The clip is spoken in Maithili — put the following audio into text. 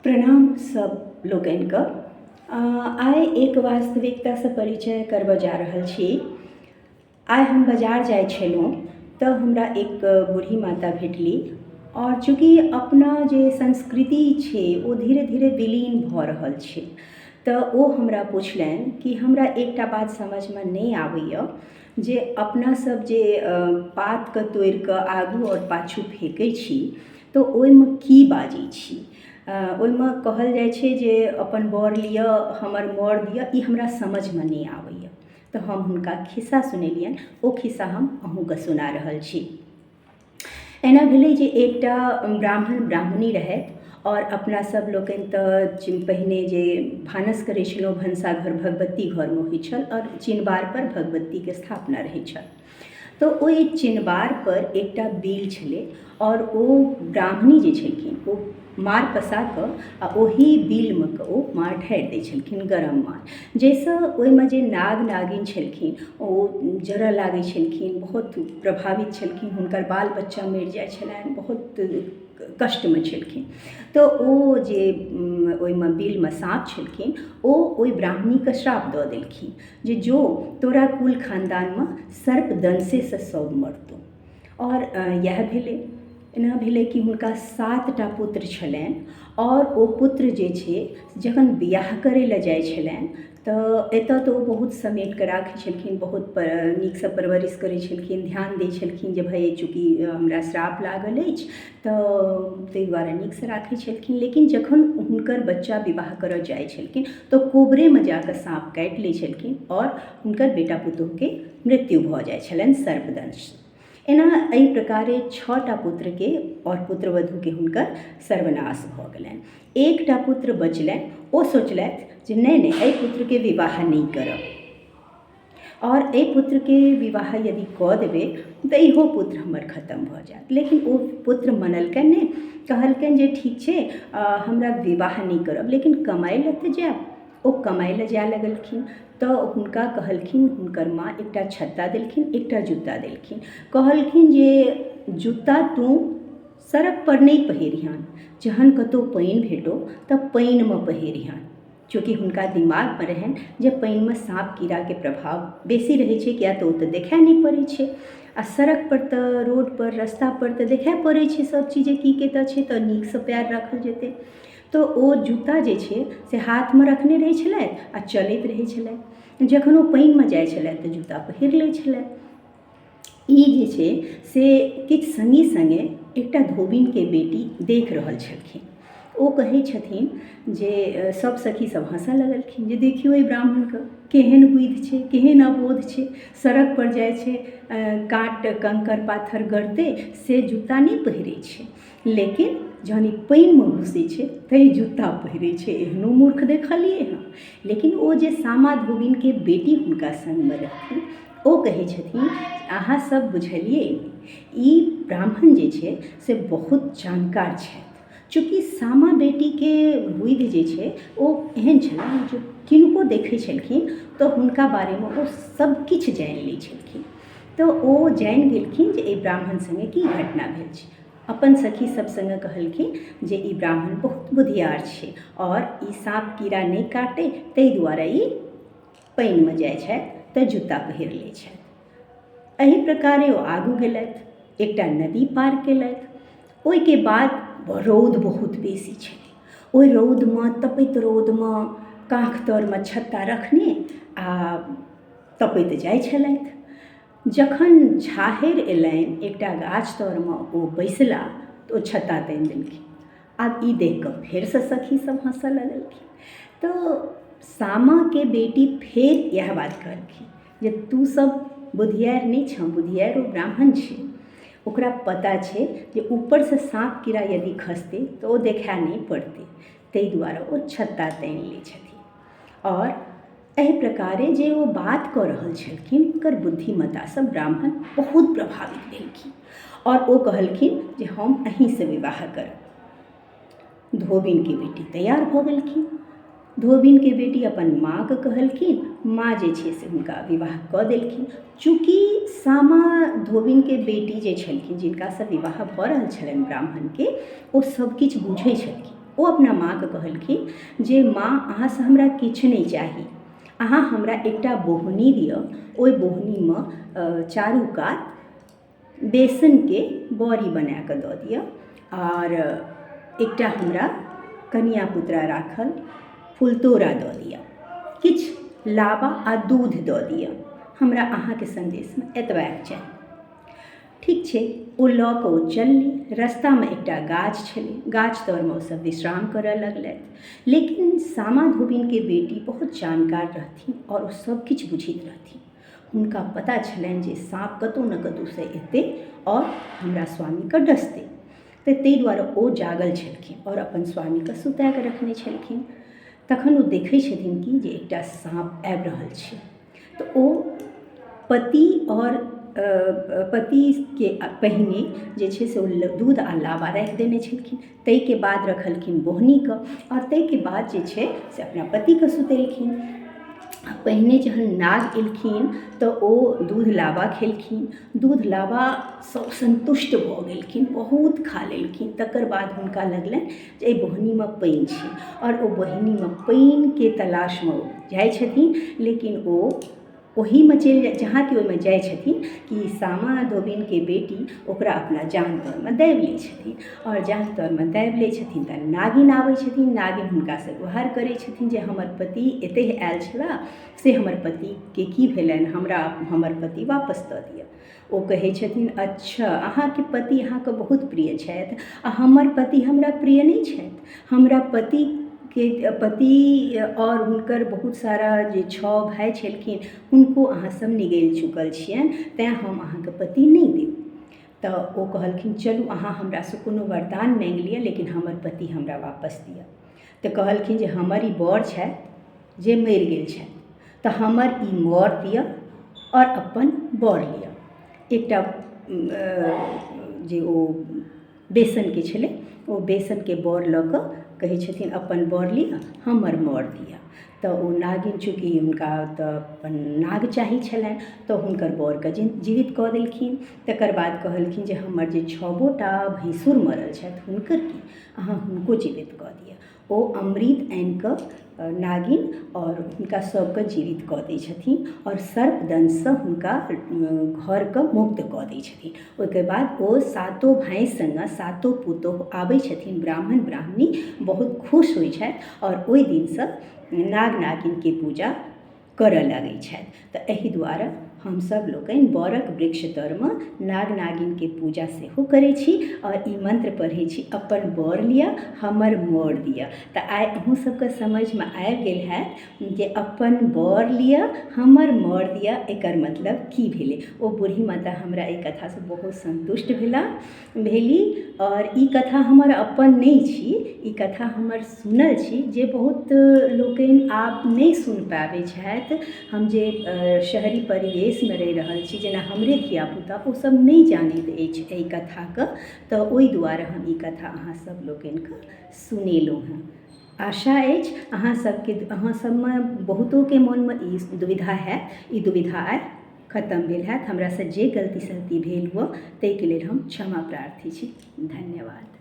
प्रणाम सब लोकनिके। आइ एक वास्तविकतासँ परिचय करबऽ जा रहल छी। आइ हम बाजार जाइ छलहुँ तऽ हमरा एक बूढ़ी माता भेटली आओर चूँकि अपना जे संस्कृति छै ओ धीरे धीरे विलीन भऽ रहल छै, तऽ ओ हमरा पुछलनि कि हमरा एकटा बात समझमे नहि आबैए जे अपना सब जे पातके तोड़िकऽ आगू आओर पाछू फेकै छी तऽ ओहिमे की बाजै छी। ओहिमे कहल जाइ छै जे अपन बर लिअ हमर मर दिअ, ई हमरा समझमे नहि आबैए। तऽ हम हुनका खिस्सा सुनेलियनि, ओ खिस्सा हम अहूँके सुना रहल छी। एना भेलै जे एकटा ब्राह्मण ब्राह्मणी रहथि आओर अपना सब लोकनि तऽ पहिने जे भानस करै छलहुँ भनसाघर भगवती घरमे होइ छल आओर चिनबारपर भगवतीके स्थापना रहै छल। तऽ ओहि चिनबारपर एकटा बिल छलै आओर ओ ब्राह्मणी जे छलखिन ओ माड़ पसा कऽ आ ओही बिलमे कऽ ओ माड़ ढारि दै छलखिन, गरम माड़, जाहिसँ ओहिमे जे नाग नागिन छलखिन ओ जरऽ लागै छलखिन, बहुत प्रभावित छलखिन, हुनकर बाल बच्चा मरि जाइ छलनि, बहुत कष्टमे छलखिन। तऽ ओ जे ओहिमे बिलमे साँप छलखिन ओ ओहि ब्राह्मणीके श्राप दऽ देलखिन जे जो तोरा कुल खानदानमे सर्पदंशेसँ सब मरतौ। आओर इएह भेलै, एना भेलै कि हुनका 7टा पुत्र छलनि आओर ओ पुत्र जे छै जखन बियाह करै लए जाइ छलनि तऽ एतऽ तऽ ओ बहुत समेट कऽ राखै छलखिन, बहुत नीकसँ परवरिश करै छलखिन, ध्यान दै छलखिन जे भाय चूँकि हमरा श्राप लागल अछि तऽ ताहि दुआरे नीकसँ राखै छलखिन। लेकिन जखन हुनकर बच्चा विवाह करऽ जाइ छलखिन तऽ कोबरेमे जाकऽ साँप काटि लै छलखिन आओर हुनकर बेटा पुतोहुके मृत्यु भऽ जाइ छलनि सर्पदंश। एना एहि प्रकारे 6टा पुत्रके आओर पुत्रवधूके हुनकर सर्वनाश भऽ गेलनि। एकटा पुत्र बचलनि, ओ सोचलथि जे नहि नहि एहि पुत्रके विवाह नहि करब आओर एहि पुत्रके विवाह यदि कऽ देबै तऽ इहो पुत्र हमर खतम भऽ जायत। लेकिन ओ पुत्र मनलकनि नहि, कहलकनि जे ठीक छै हमरा विवाह नहि करब लेकिन कमाइ लए तऽ जायब। ओ कमाइ लए जाय लगलखिन तऽ हुनका कहलखिन, हुनकर माँ एकटा छत्ता देलखिन, एकटा जूता देलखिन, कहलखिन जे जूता तू सड़क पर नहि पहिरिहन, जहन कतहु पानि भेटौ तऽ पानिमे पहिरिहन। चूँकि हुनका दिमागमे रहनि जे पानिमे साँप कीड़ाके प्रभाव बेसी रहै छै, किया तऽ ओ तऽ देखाइ नहि पड़ै छै आ सड़क पर तऽ रोड पर रास्ता पर तऽ देखाइ पड़ै छै सब चीज जे की कतऽ छै, तऽ नीकसँ पैर राखल जेतै। तऽ ओ जूता जे छै से हाथमे रखने रहै छलथि आ चलैत रहै छलथि। जखन ओ पानिमे जाइ छलथि तऽ जूता पहिर लै छलथि। ई जे छै से किछु सङ्गे सङ्गे एकटा धोबिनके बेटी देख रहल छलखिन। ओ कहै छथिन जे सब सखी सब हँसऽ लगलखिन जे देखियौ एहि ब्राह्मणके केहन बुद्धि छै, केहन अबोध छै, सड़क पर जाइ छै काँट कंकड़ पाथर गड़तै से जूता नहि पहिरै छै, लेकिन जहन ई पानिमे घुसै छै तै जूता पहिरै छै, एहनो मूर्ख देखलियै हँ। लेकिन ओ जे सामा धोबिनके बेटी हुनका सङ्गमे रहथिन ओ कहै छथिन अहाँ सब बुझलियै ई ब्राह्मण जे छै से बहुत जानकार छथि। चूँकि सामा बेटीके बुद्धि जे छै ओ एहन छलनि जे किनको देखै छलखिन तऽ हुनका बारेमे ओ सब किछु जानि लै छलखिन। तऽ ओ जानि गेलखिन जे एहि ब्राह्मण सङ्गे की घटना भेल छै। अपन सखी सब सङ्गे कहलखिन जे ई ब्राह्मण बहुत बुधियार छै आओर ई साँप कीड़ा नहि काटै ताहि दुआरे ई पानिमे जाइ छथि तऽ जूता पहिर लै छथि। एहि प्रकारे ओ आगू गेलथि, एकटा नदी पार केलथि। ओहिके बाद रौद बहुत बेसी छलै, ओहि रौदमे तपैत रौदमे काँख तरमे छत्ता रखने आ तपैत जाइ छलथि। जखन छाहरि अयलनि एकटा गाछ तरमे ओ बैसला तऽ ओ छत्ता तानि देलखिन। आब ई देखि कऽ फेरसँ सखी सब हँसऽ लगलखिन। तऽ सामाके बेटी फेर इएह बात कहलखिन जे तू सब बुधियार नहि छँ, बुधियार ओ ब्राह्मण छै, ओकरा पता छै जे ऊपरसँ साँप कीड़ा यदि खसतै तऽ ओ देखाए नहि पड़तै, ताहि दुआरे ओ छत्ता तानि लै छथिन। आओर एहि प्रकारे जे ओ बात कऽ रहल छलखिन हुनकर बुद्धिमत्तासँ ब्राह्मण बहुत प्रभावित भेलखिन आओर ओ कहलखिन जे हम अहीँसँ विवाह करब। धोबिनके बेटी तैयार भऽ गेलखिन। धोबिनके बेटी अपन माँके कहलखिन, माँ जे छै से हुनका विवाह कऽ देलखिन। चूँकि सामा धोबिनके बेटी जे छलखिन जिनकासँ विवाह भऽ रहल छलनि ब्राह्मणके, ओ सब किछु बुझै छलखिन। ओ अपना माँके कहलखिन जे माँ अहाँसँ हमरा किछु नहि चाही, अहाँ हमरा एकटा बोहनी दिअ, ओहि बोहनीमे चारू कात बेसनके बड़ी बनाकऽ दऽ दिअ आओर एकटा हमरा कनिआ पुतरा राखल फुलतोड़ा दऽ दिअ, किछु लाबा आ दूध दऽ दिअ, हमरा अहाँके सन्देशमे एतबा चाही। ठीक छै, ओ लऽ कऽ ओ चलली। रस्तामे एकटा गाछ छलै, गाछ तरमे ओसभ विश्राम करऽ लगलथि। लेकिन सामा धोबिनके बेटी बहुत जानकार रहथिन आओर ओ सभ किछु बुझैत रहथिन। हुनका पता छलनि जे साँप कतहु ने कतहुसँ एतै आओर हमरा स्वामीके डसतै, तऽ ताहि दुआरे ओ जागल छलखिन आओर अपन स्वामीके सुताके रखने छलखिन। तखन ओ देखै छथिन कि जे एकटा साँप आबि रहल छै, तऽ ओ पति आओर पतिके पहिने जे छै से ओ दूध आ लाबा राखि देने छलखिन, ताहिके बाद रखलखिन बोहनीके आओर ताहिके बाद जे छै से अपना पतिके सुतेलखिन। पहिने जहन नाग एलखिन तऽ ओ दूध लाबा खेलखिन, दूध लाबासँ सन्तुष्ट भऽ गेलखिन, बहुत खा लेलखिन। तकर बाद हुनका लगलनि जे एहि बोहनीमे पानि छै आओर ओ बोहनीमे पानिके तलाशमे ओ जाइ छथिन, लेकिन ओ ओहीमे चलि जाइ, जहाँ कि ओहिमे जाइ छथिन कि सामा धोबिनके बेटी ओकरा अपना जाँघ तरमे दाबि लै छथिन आओर जाँघ तरमे दाबि लै छथिन तऽ नागिन आबै छथिन। नागिन हुनकासँ गुहार करै छथिन जे हमर पति एतहि आयल छलाह, से हमर पतिके की भेलनि, हमरा हमर पति वापस दऽ दिअ। ओ कहै छथिन अच्छा अहाँके पति अहाँके बहुत प्रिय छथि आ हमर पति हमरा प्रिय नहि छथि। हमरा पतिके पति आओर हुनकर बहुत सारा जे छओ भाय छलखिन हुनको अहाँ सब निगलि चुकल छियनि, तैँ हम अहाँके पति नहि देब। तऽ ओ कहलखिन चलू अहाँ हमरासँ कोनो वरदान माँगि लिअ, लेकिन हमर पति हमरा वापस दिअ। तऽ कहलखिन जे हमर ई बर छथि जे मरि गेल छथि, तऽ हमर ई मर दिअ आओर अपन बर लिअ। एकटा जे ओ बेसनके छलै, ओ बेसनके बर लऽ कऽ कहै छथिन अपन बर लिअ, हमर मर दिअ। तऽ ओ नागिन चूँकि हुनका तऽ अपन नाग चाही छलनि, तऽ हुनकर बरके जीवित कऽ देलखिन। तकर बाद कहलखिन जे हमर जे छओटा भैंसुर मरल छथि हुनकर की, अहाँ हुनको जीवित कऽ दिअ। ओ अमृत आनि कऽ नागिन आओर हुनका सबके जीवित कऽ दै छथिन आओर सर्पदंशसँ हुनका घरके मुक्त कऽ दै छथिन। ओहिके बाद ओ सातो भाय सङ्गे सातो पुतोहु आबै छथिन, ब्राह्मण ब्राह्मणी बहुत खुश होइ छथि आओर ओहि दिनसँ नाग नागिनके पूजा करऽ लगै छथि। तऽ एहि दुआरे हमसब लोकनि बरक वृक्ष तरमे नाग नागिनके पूजा सेहो करै छी आओर ई मन्त्र पढ़ै छी, अपन बर लिअ हमर मर दिअ। तऽ आइ अहूँ सबके समझमे आबि गेल हैत जे अपन बर लिअ हमर मर दिअ एकर मतलब की भेलै। ओ बूढ़ी माता हमरा एहि कथासँ बहुत सन्तुष्ट भेली आओर ई कथा हमर अपन नहि छी, ई कथा हमर सुनल छी जे बहुत लोकनि आब नहि सुनि पाबै छथि। हम जे शहरी परिवेशमे रहि रहल छी, जेना हमरे धियापुता ओसभ नहि जानैत अछि एहि कथाके, तऽ ओहि दुआरे हम ई कथा अहाँ सब लोकनिके सुनेलहुँ हेँ। आशा अछि अहाँ सबके, अहाँ सबमे बहुतोके मोनमे ई दुविधा हैत, ई दुविधा आइ खतम भेल हैत। हमरासँ जे गलती सलती भेल हुअ ताहिके लेल हम क्षमा प्रार्थी छी। धन्यवाद।